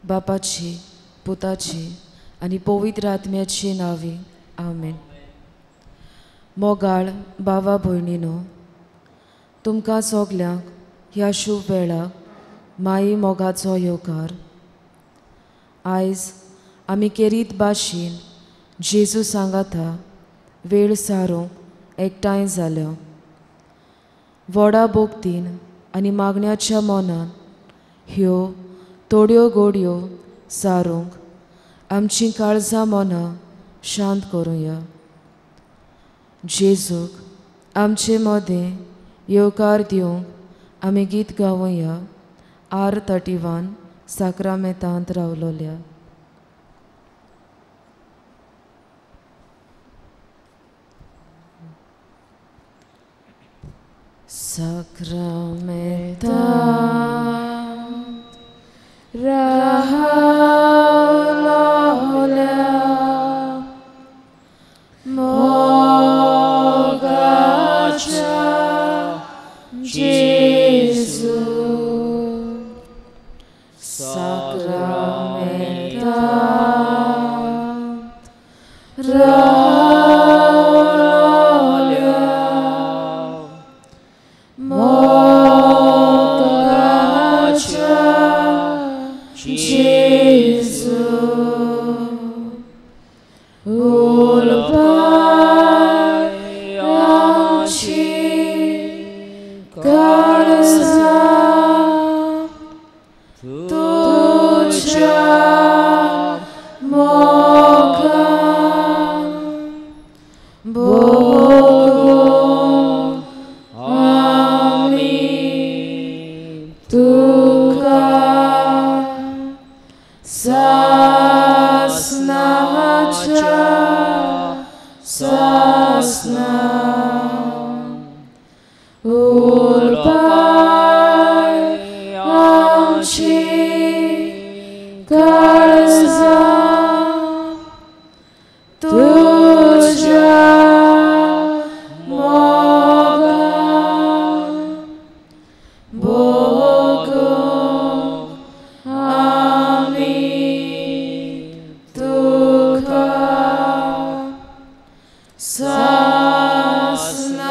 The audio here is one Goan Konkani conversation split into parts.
बापाची, पुताची आनी पवित्र आत्म्याची नांवी, आमेन. मोगाळ बाबा भयणीनो, तुमकां सगल्यांक ह्या शुभ वेळाक माई मोगाचो येवकार. आयज आमी केरीत भाशेन जेजू सांगाता वेळ सारूंक एकठांय जाल्या. व्हडा भोक्तीन आनी मागण्याच्या मनान ह्यो थोड्यो गोडयो सारूंक आमचीं काळजां मनां शांत करुया. जेजूक आमचे मदें येवकार दिवंक आमी गीत गावया. आर 31 साक्रामेंतांत रावलोल्या. साक्रामेंतांत रावलोल्या मोगाच्या जेजू, साक्रामेंतांत रावलोल्या मोगाच्या जेजू, उलपाय आमची काळजां तुज्या मोगान भोगूंक आमी तुका सासनाच्या सासना. उलपाय आमची काळजां तुज्या मोगान भोगूंक आमी तुका सासनाच्या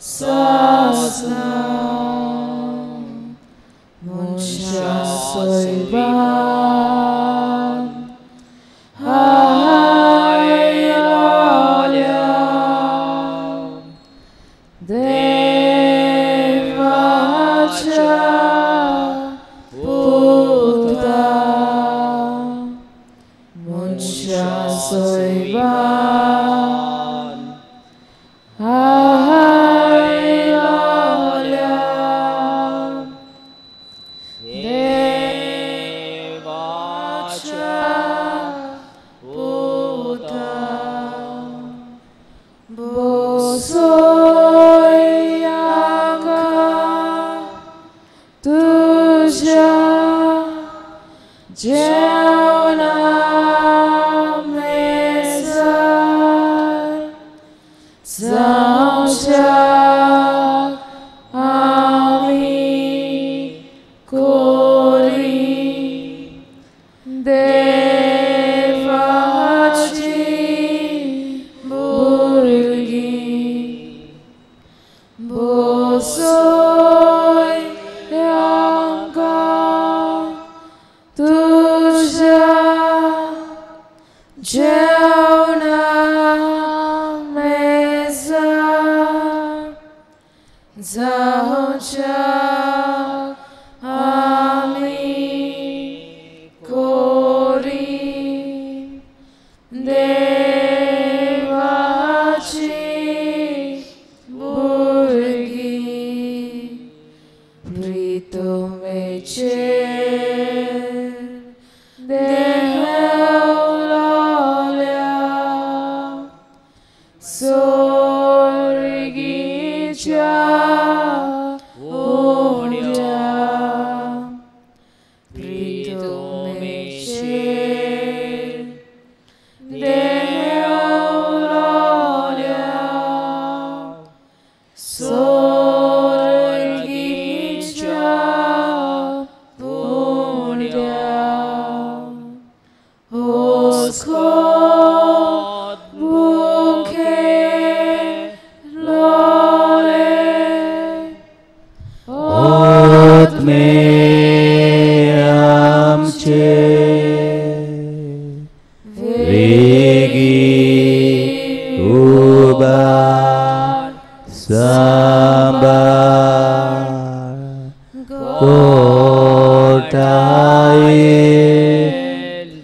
सासना. मनशा सैबान आयलोल्या देवाच्या पुता, मनशा सैबान आयलोल्या देवाच्या पुता. बसय आमकां तुज्या जेवणा मेजार, जावच्याक आमी कोरी देवाची भुरगीं. बसय आमकां तुज्या जेवणा मेजार, जावच्याक आमी कोरी देवाची भुरगीं. प्रितमेचेर देवलोल्या सोर्गीच्या उड्या, प्रितमेचेर देवलोल्या सोर्गीच्या घोटायेन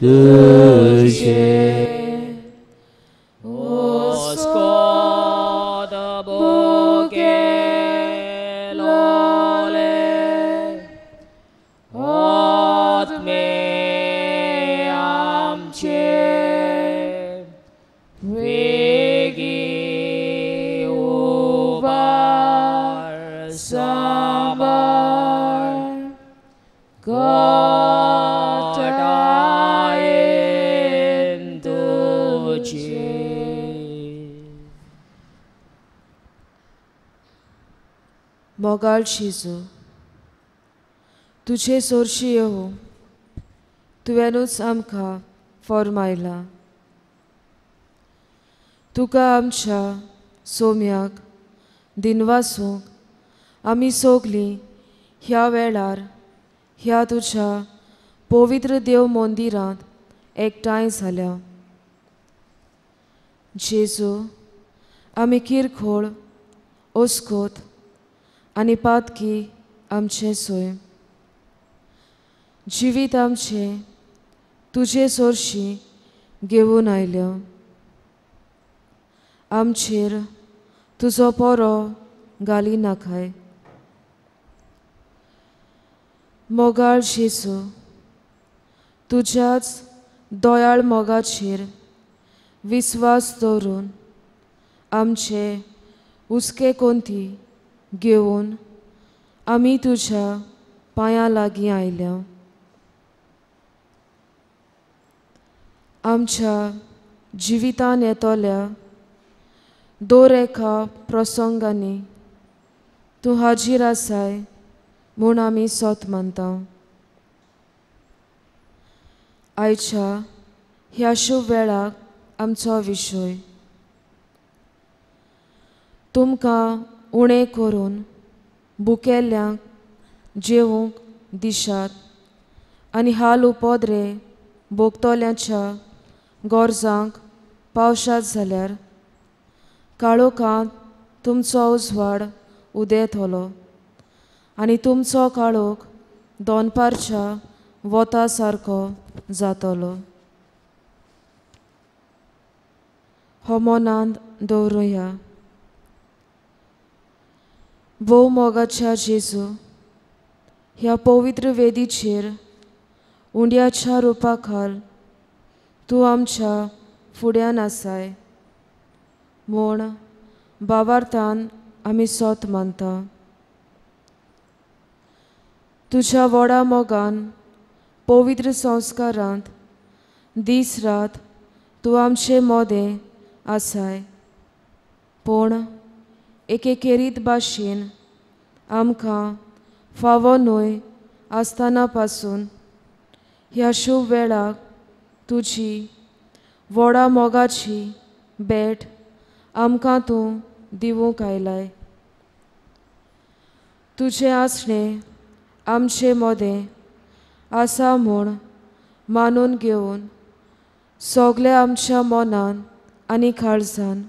तुजे उस्कोत भुकेलोले आत्मे आमचे वेगी उबार सांबार घोटायेन तुजे. मोगाळ जेजू, तुजे सोरशी येवूं तुवेंनूच आमकां फॉर्मायला. तुका आमच्या सोम्याक दिनवासूंक आमी सोगलीं ह्या वेळार ह्या तुज्या पवित्र देव मंदिरांत एकठांय जाल्या. जेजू, आमी किरकोळ ओस्कोत आनी पातकी आमचें सोय जिवीत आमचें तुजे सोरशी घेवन आयल्या. आमचेर तुजो पोरो घाली नाकाय. मोगाळ जेजू, तुज्याच दयाळ मोगाचेर विस्वास दवरून आमचे हुस्के कोंती घेवन आमी तुज्या पांयां लागीं आयल्या. आमच्या जिवितान येतल्या दर एका प्रसंगांनी तूं हाजीर आसाय म्हूण आमी सोत मानता. आयच्या ह्या शुभ वेळाक आमचो विशय तुमकां उणें करून भुकेल्ल्यांक जेवूंक दिशात आनी हाल उपद्रे भोगतल्यांच्या गरजांक पावशात जाल्यार काळोखांत तुमचो उजवाड उदेतलो आनी तुमचो काळोख दनपारच्या वता सारको जातलो. हो मनांत दवरुया. भोव मोगाच्या जेजू, ह्या पवित्र वेदीचेर उंड्याच्या रुपा खाल तूं आमच्या फुड्यान आसाय म्हूण बावार्थान आमी सोत मानता. तुज्या व्हडा मोगान पवित्र संस्कारांत दीस रात तूं आमचे मोदें आसाय, पूण एके खेरीत भाशेन आमकां फावो न्हय आसतना पासून ह्या शुभ वेळाक तुजी व्हडा मोगाची भेट आमकां तूं दिवूंक आयलाय. तुजें आसणें आमचे मोदें आसा म्हूण मानून घेवन सगळ्या आमच्या मनान आनी काळजान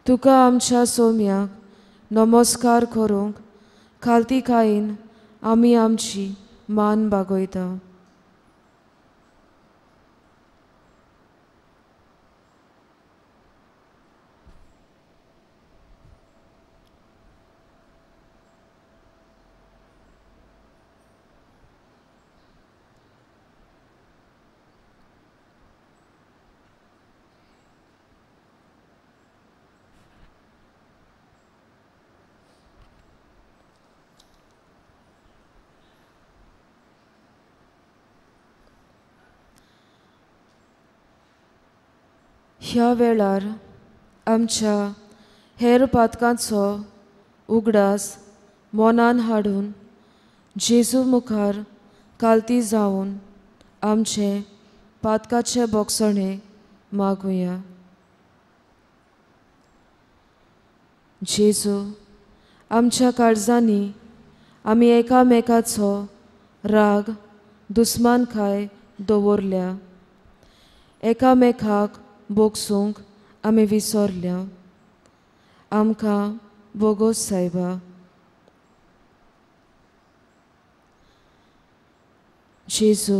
तुका आमच्या सोम्याक नमस्कार करूंक खालतीकायेन आमी आमची मान बागयता. ह्या वेळार आमच्या हेर पातकांचो उगडास मनान हाडून जेजू मुखार कालती जावन आमचे पातकाचे बोगसणे मागुया. जेजू, आमच्या काळजांनी आमी एकामेकाचो राग दुस्मानकाय दवरल्या, एकामेकाक बोगसूंक आमी विसरल्या. आमकां बोगोस सायबा. जेजू,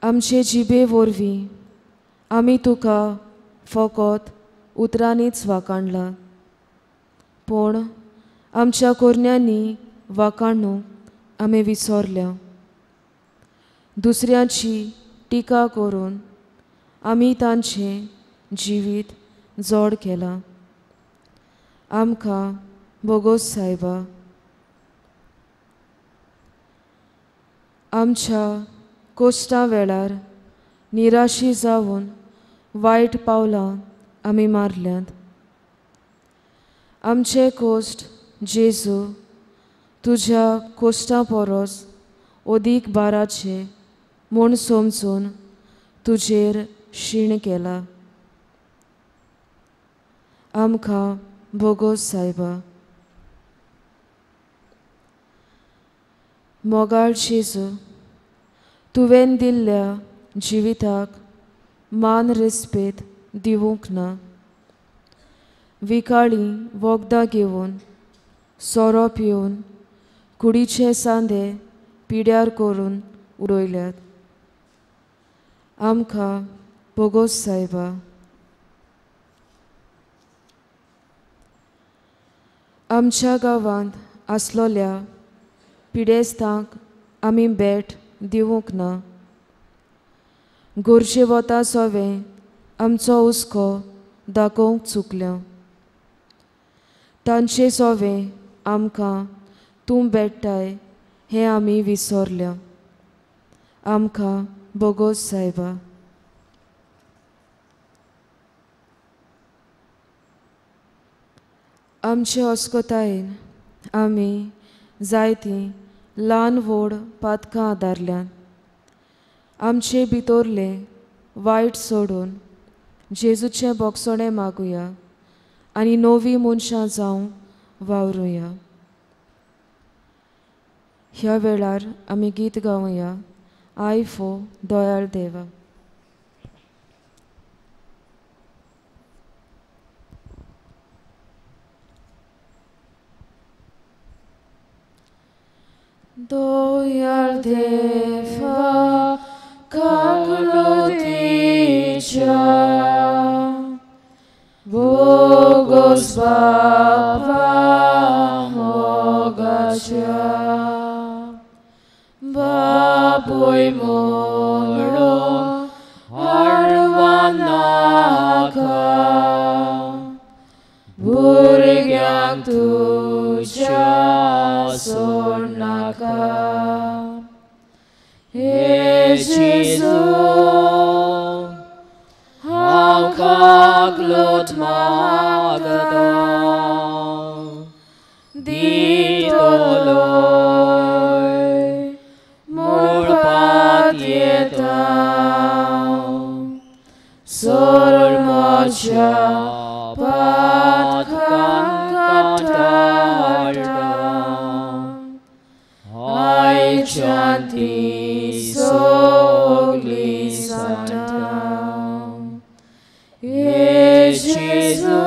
आमचे जिबे वरवीं आमी तुका फकत उतरांनीच वाखाणला, पूण आमच्या कोरण्यांनी वाखाणूंक आमी विसरल्या. दुसऱ्यांची टिका करून आमी तांचें जिवीत जोड केलां. आमकां बोगोस सायबा. आमच्या कोश्टां वेळार निराशी जावन वायट पावलां आमी मारल्यांत. आमचे कोश्ट जेजू तुज्या कोश्टां परस अदीक बाराचे म्हूण समजून तुजेर शीण केला. आमकां बोगोस सायबा. मोगाळ जेजू, तुवें दिल्ल्या जिविताक मान रेस्पेद दिवंक ना. विकाळी वखदां घेवन, सोरो पिवन कुडीचे सांदे पिड्यार करून उडयल्यात. आमकां बोगोस सायबा. आमच्या गांवांत आसलोल्या पिडेस्तांक आमी भेट दिवंक ना. गोरजे वता सोवें आमचो हुस्को दाखोवंक चुकल्या. तांचे सोवें आमकां तूं भेट्टाय हें आमी विसरल्या. आमकां बोगोस सायबा. आमचे अस्कतायेन आमी जायतीं ल्हान व्हड पातकां आदारल्यांत. आमचे भितरलें वायट सोडून जेजूचें बोगसणें मागुया आनी नवीं मनशां जावं वावरुया. ह्या वेळार आमी गीत गावया, I फो दयाळ देवा. दयाळ देवा काकलुतीच्या बोगोस बापा मोगाच्या बापूय म्हणून हाडवा नाका भुरग्यांक तुज्या सोडनाका. हे जेजू, हांव काकलूत मागता, दितलोय मोडपांत येता, सोड म्हज्या पातकांक काडटा, आयच्यान ती सगळी सांडटा. हे जेजू,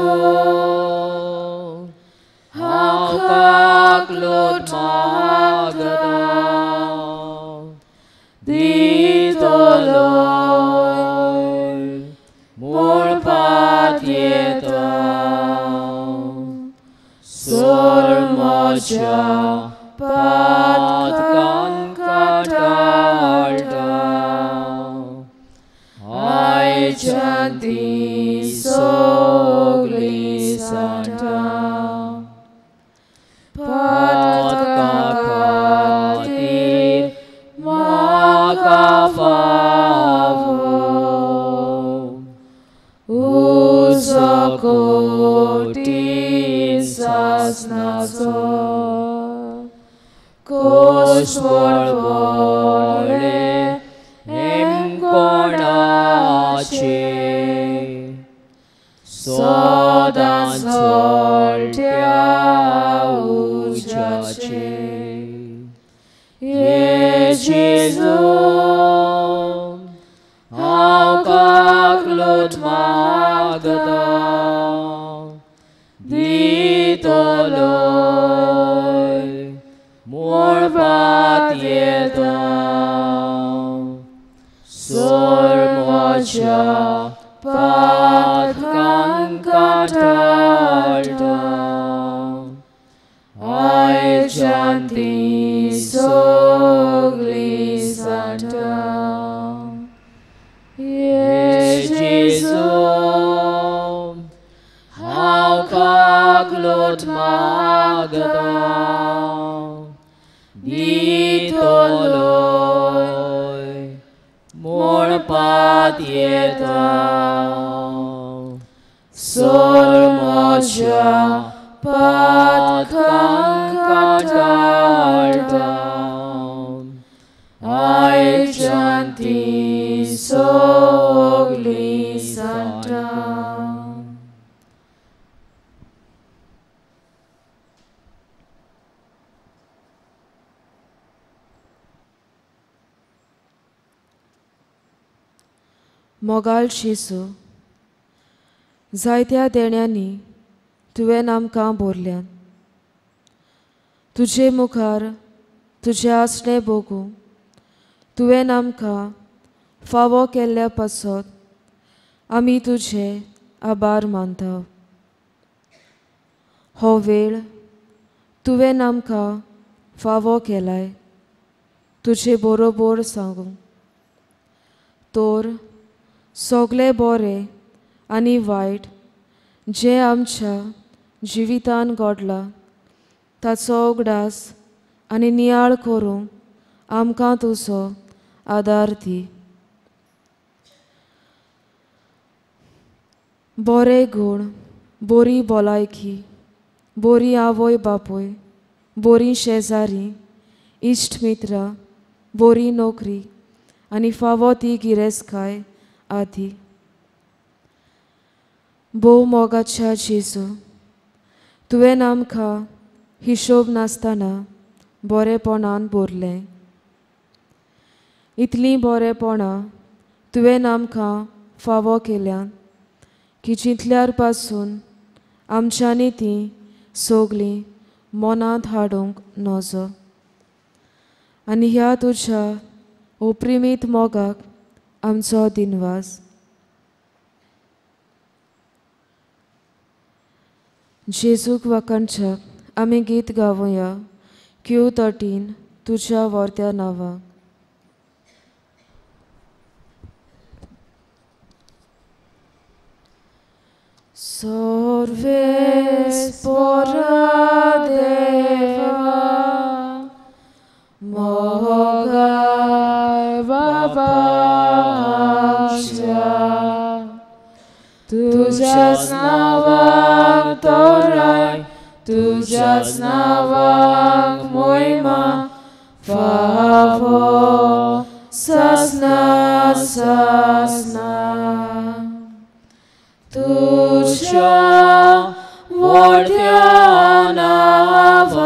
हांव काकलूत मागता, दितलोय मोडपांत येता, सोड म्हज्या पातकांक काडटा, आयच्यान ती सगळी सांडटा. पातकां खातीर म्हाका फावो उजो कोटी सासनाचो, कोश वळवळे हेमकोणाचे सदां चलत्या उज्याचे. हे जेजू, हांव काकलूत मागता, दितलोय मोडपांत येता, सोरमोच्या पातकांक टाळटा आयच्यान ती सगळीं सांडटा ये जेजू हांव काकलोट मागता दितलोय म्हणपात येता सोरमोच्या पातकांक टाळटा आयच्यान ती सगळीं सांडटा. मोगाळ जेजू, जायत्या देण्यांनी तुवें आमकां भरल्यात. तुजे मुखार तुजें आसणें भोगूं तुवें आमकां फावो केल्ल्या पासत आमी तुजे आभार मानता. हो वेळ तुवें आमकां फावो केलाय तुजे बरोबर सांगूं तर सगळे बरें आनी वायट जें आमच्या जिवितान घडलां ताचो उगडास आनी नियाळ करूंक आमकां तुजो आदार दी. बरे गूण, बरी भलायकी, बरी आवय बापूय, बरी शेजारी, इश्ट मित्रां, बरी नोकरी आनी फावो ती गिरेस्तकाय आदी. भोव मोगाच्या जेजू, तुवें आमकां हिशोब नासतना बरेपणान भरलें. इतलीं बरेपणां तुवें आमकां फावो केल्यात की चिंतल्यार पासून आमच्यांनी तीं सगळीं मनांत हाडूंक नजो. आनी ह्या तुज्या ओप्रिमीत मोगाक आमचो दिनवास. जेजूक वाखाणच्याक आमी गीत गावया Q13 तुज्या वर्त्या नांवाक. सर्वेस्पोरा देवा मोगाळ बाबा आमच्या तुज्याच नांवाक तोराय तुज्याच नांवाक मोहिमा फावो सासना सासना. तुज्या व्हडल्या नांवाक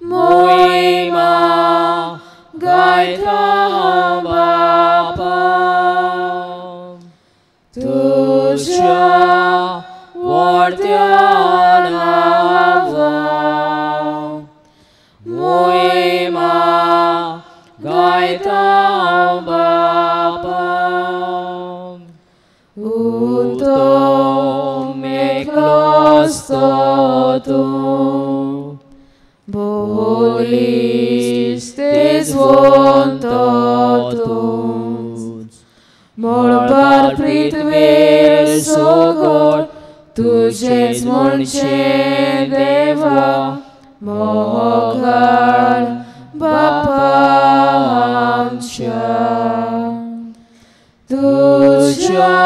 मोहिमा गायता बापा तुज्या व्हडल्या नांवाक मोहिमा गायता बापा. उतो मेकलोस तूं बोलीस तेजवंत तूंच मळबार पृथ्वेर सगळ तुजेंच म्हणचें देवा मोगाळ बापा आमच्या तुज्या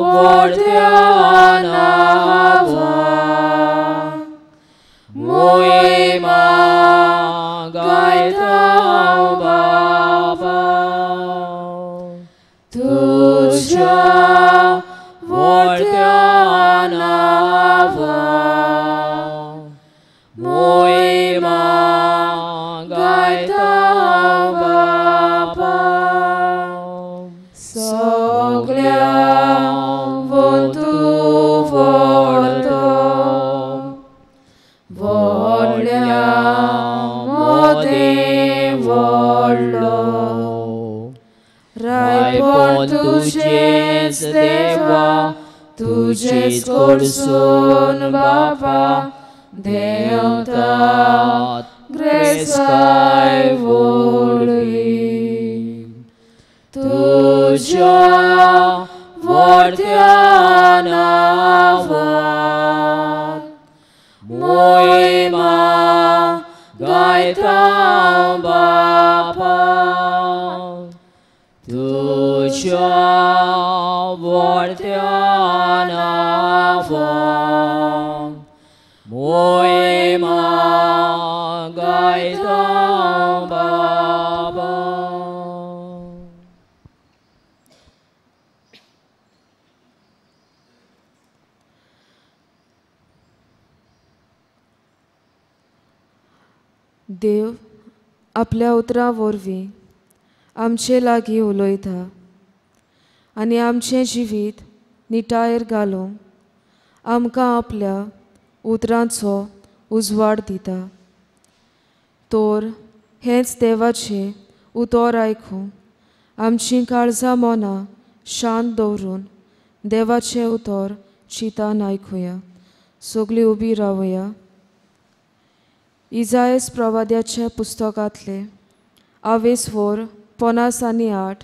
व्हडल्या नांवाक मोहिमा गायता बाबा तुज्या व्हडल्या नांवाक देवा तुझेच कडसून बापा देवता ग्रेस्ताय वरवीं तुज्या व्हडल्या नांवान मोहिमा गायता बापा तुज्या व्हडल्या नांवान मोहिमा गायता बापा. देव आपल्या उतरां वरवीं आमचे लागीं उलयता आनी आमचें जिवीत निटायेर घालूंक आमकां आपल्या उतरांचो उजवाड दिता. तर हेंच देवाचें उतर आयकूंक आमचीं काळजां मनां शांत दवरून देवाचें उतर चिंतान आयकुया. सगळीं उबी रावया. इजायस प्रवाद्याच्या पुस्तकांतले आवेसवोर 58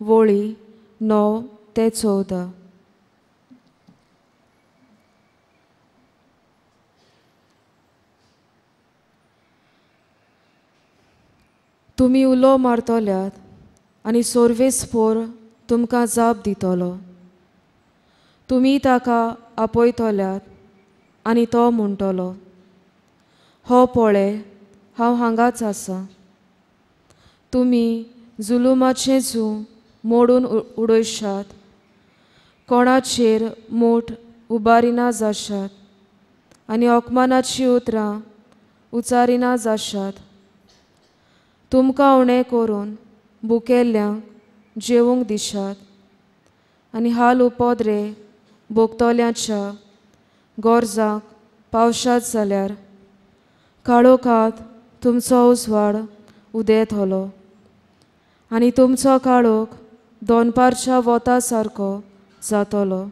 वळी 9 ते 14. तुमी उलो मारतल्यात आनी सोर्वेस्पोर तुमकां जाप दितलो. तुमी ताका आपयतल्यात आनी तो म्हणटलो, हो पळय हांव हांगाच आसा. तुमी जुलुमाचें जूं मोडून उडयशात, कोणाचेर मोठ उबारिना जाशात आनी अकमानाचीं उतरां उचारिना जाशात. तुमकां उणें करून भुकेल्ल्यांक जेवंक दिशात आनी हाल उपद्रे भोगतल्यांच्या गरजांक पावशात जाल्यार काळोखांत तुमचो उजवाड उदेतलो आनी तुमचो काळोख दनपारच्या वोता सारको जातलो.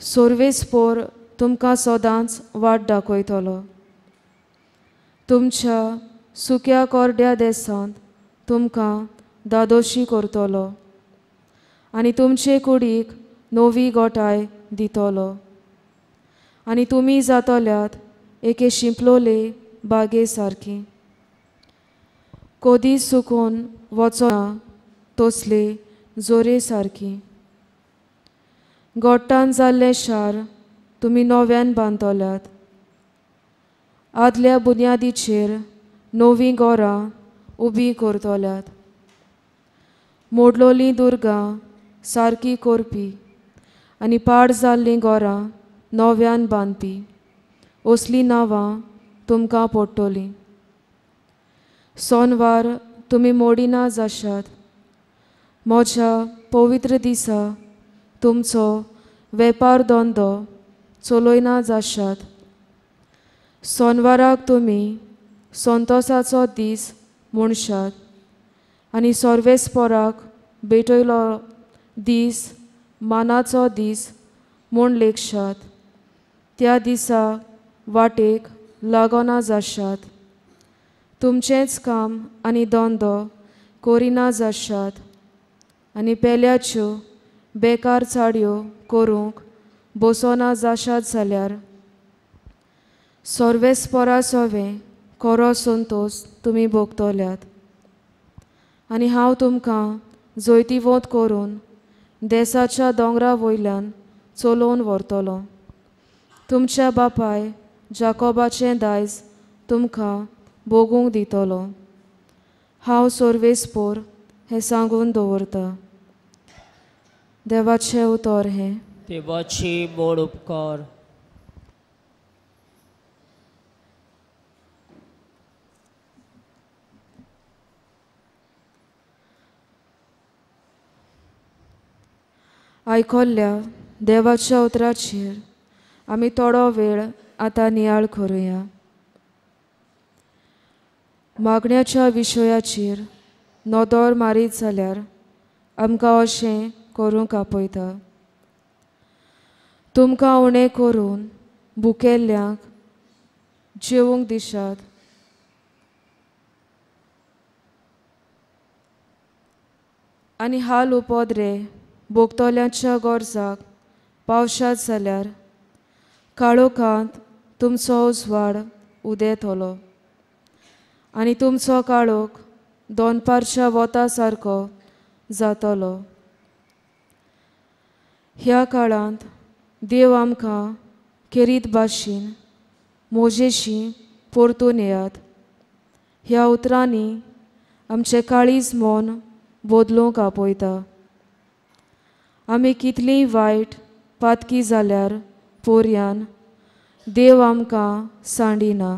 सोर्वेस्पोर तुमकां सदांच वाट दाखयतलो. तुमच्या सुक्या कोरड्या देसांत तुमकां दादोशी करतलो आनी तुमचे कुडीक नवी गोठाय दितलो आनी तुमी जातल्यात एके शिंपलोले बागे सारकी. कोदी सुकून वचना तसले जोरे सारकी. गोट्टान जाल्लें शार तुमी नव्यान बांदतल्यात. आदल्या बुन्यादीचेर नवीं घरां उबीं करतल्यात. मोडलोलीं दुर्गां सारकी करपी आनी पाड जाल्लीं घरां नव्यान बांदपी असलीं नांवां तुमकां पडटलीं. सोनवार तुमी मोडिना जाशात. म्हज्या पवित्र दिसा तुमचो वेपार धंदो चलयना जाशात. सोनवाराक तुमी संतोसाचो दीस म्हणशात आनी सोर्वेस्पोराक भेटयलो दीस मानाचो दीस म्हूण लेखशात. त्या दिसा वाटेक लागना जाशात. तुमचेंच काम आनी धंदो करिना जाशात आनी पेल्याच्यो बेकार चाडयो करूंक बसोना जाशात जाल्यार सोर्वेस्पोरा सोवें खरो संतोस तुमी भोगतल्यात आनी हांव तुमकां जैतिवंत करून देसाच्या दोंगरा वयल्यान चलोवन व्हरतलो. तुमच्या बापाय जाकोबाचें दायज तुमकां भोगूंक दितलो. हांव सोर्वेस्पोर हें सांगून दवरता. देवाचें उतर हें. देवाची बोड उपकार. आयकल्ल्या देवाच्या उतराचेर आमी थोडो वेळ आतां नियाळ करुया. मागण्याच्या विशयाचेर नदर मारीत जाल्यार आमकां अशें करूंक आपयता. तुमकां उणें करून भुकेल्ल्यांक जेवंक दिशात. आनी हाल उपद्रे भोगतल्यांच्या गरजाक पावशात जाल्यार काळोखांत तुमचो उजवाड उदेतलो आनी तुमचो काळोख दोनपारच्या वता सारको जातलो. ह्या काळांत देव आमकां खेरीत भाशेन मोजेशी परतून येयात ह्या उतरांनी आमचें काळीज मन बदलूंक आपयता. आमी कितलींय वायट पातकी जाल्यार पोरयान देव आमकां सांडिना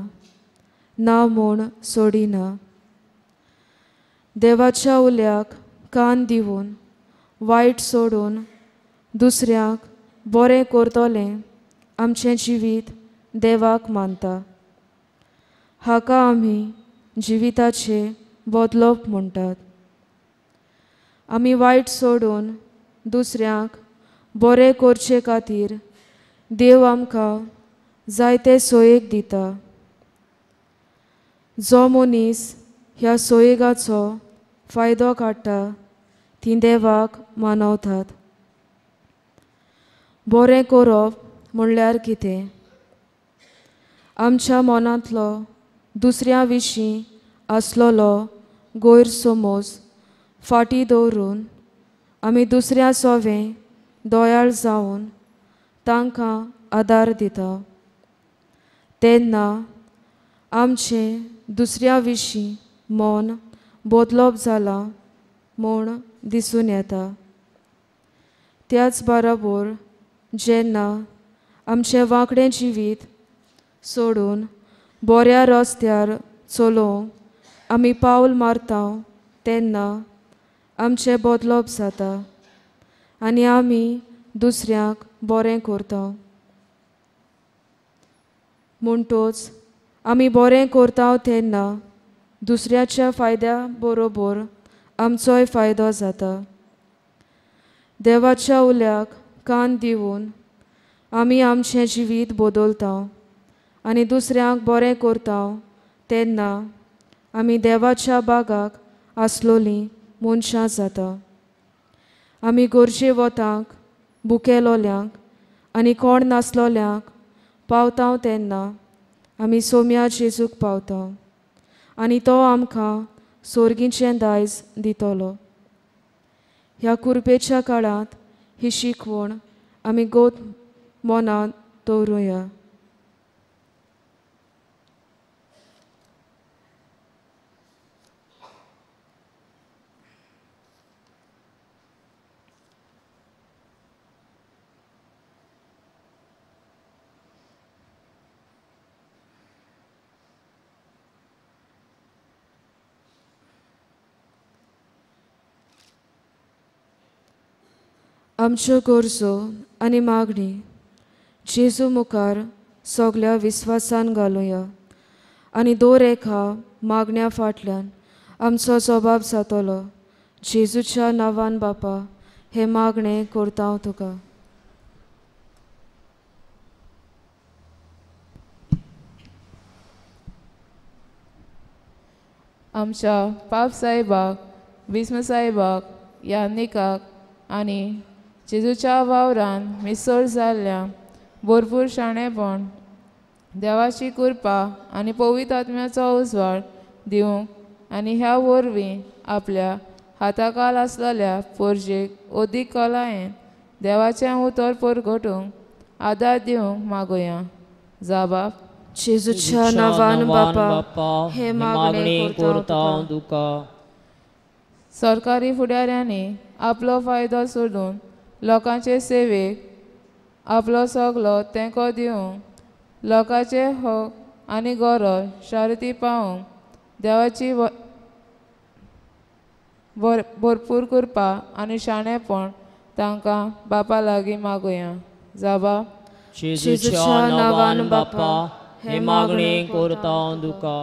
ना म्हूण सोडिना. देवाच्या उल्याक कान दिवन वायट सोडून दुसऱ्यांक बरें करतलें आमचें जिवीत देवाक मानता. हाका आमी जिविताचें बदलप म्हणटात. आमी वायट सोडून दुसऱ्यांक बरें करचे खातीर देव आमकां जायते सोयेक दिता. जो मनीस ह्या सोयेगाचो फायदो काडटा ती देवाक मानवतात. बरें करप म्हणल्यार कितें? आमच्या मनांतलो दुसऱ्या विशीं आसलेलो गैरसमज फाटीं दवरून आमी दुसऱ्या सोवें दयाळ जावन तांकां आदार दिता तेन्ना आमचें दुसऱ्या विशीं मन बदलप जालां म्हूण दिसून येता. त्याच बरोबर जेन्ना आमचें वांकडें जिवीत सोडून बऱ्या रस्त्यार चलोवंक आमी पावल मारता तेन्ना आमचें बदलप जाता आनी आमी दुसऱ्यांक बरें करता. म्हणटोच आमी बरें करता तेन्ना दुसऱ्याच्या फायद्या बरोबर आमचोय फायदो जाता. देवाच्या उल्याक कान दिवन आमी आमचें जिवीत बदलता आनी दुसऱ्यांक बरें करता तेन्ना आमी देवाच्या बागाक आसलोलीं मनशां जाता. आमी गरजे वतांक भुकेलोल्यांक आनी कोण नासलोल्यांक पावता तेन्ना आमी सोम्या जेजूक पावता आनी तो आमकां सोर्गीचें दायज दितलो. ह्या कुरपेच्या काळांत ही शिकवण आमी गोत मनांत दवरुया. आमच्यो गरजो आनी मागणी जेजू मुखार सगल्या विस्वासान घालुया आनी दर एका मागण्या फाटल्यान आमचो जबाब जातलो. जेजूच्या नांवान बापा हें मागणें करता हांव तुका. आमच्या पाप साहेबाक, भीष्म साहेबाक, यानिकाक आनी जेजूच्या वावरान मिसळ जाल्ल्या भरपूर शाणेपण, देवाची कृपा आनी पवित्र आत्म्याचो उजवाड दिवंक आनी ह्या वरवीं आपल्या हाताखाल आसलेल्या पोरजेक अदीक खोलायेन देवाचें उतर परगटूंक आदार दिवंक मागुया. जाबाब जेजूच्या नांवान बापा हें मागणें करता तुका. सरकारी फुडाऱ्यांनी आपलो फायदो सोडून लोकांचे सेवेक आपलो सगलो तेंको दिवंक, लोकांचे हक आनी गरज शारती पावोवंक देवाची भरपूर कृपा आनी शाणेपण तांकां बापा लागीं मागुया. जाबा जेजूच्या नांवान बापा हें मागणें करता तुका.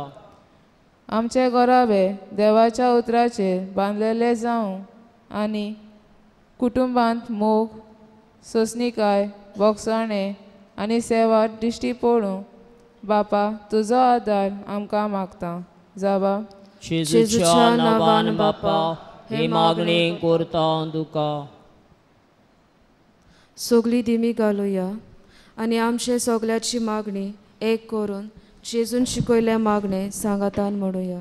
आमचे घराबे देवाच्या उतराचेर बांदलेले जावं आनी कुटुंबांत मोग, सोंसणीकाय, बोगसाणें आनी सेवा दिश्टी पडूं बापा तुजो आदार आमकां मागता. जाबा. जेजूच्या नांवान बापा ही मागणी करता तुका. सगळी दिमी घालुया आनी आमचे सगळ्याची मागणी एक करून जेजून शिकयल्या मागणे सांगातान म्हणुया.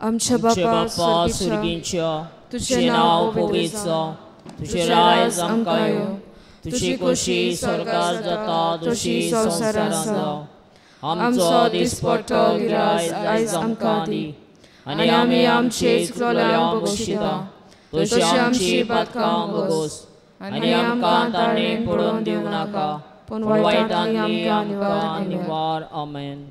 आमच्या बापा स्वर्गीच्या, तुझें नांव पवित्र जावं, तुझें राज आमकां येवं, तुजी खोशी स्वर्गार जाता तशी संवसारांत जावं. आमचो दिसपट्टो गिरास आयज आमकां दी आनी आमी आमचे चुकलोल्यांक बक्षिता तशी आमची पातकां भोगोस आनी आमकां ताणें पडोवन दिवं नाका, पूण वायटांतली आमकां निवार. आमेन.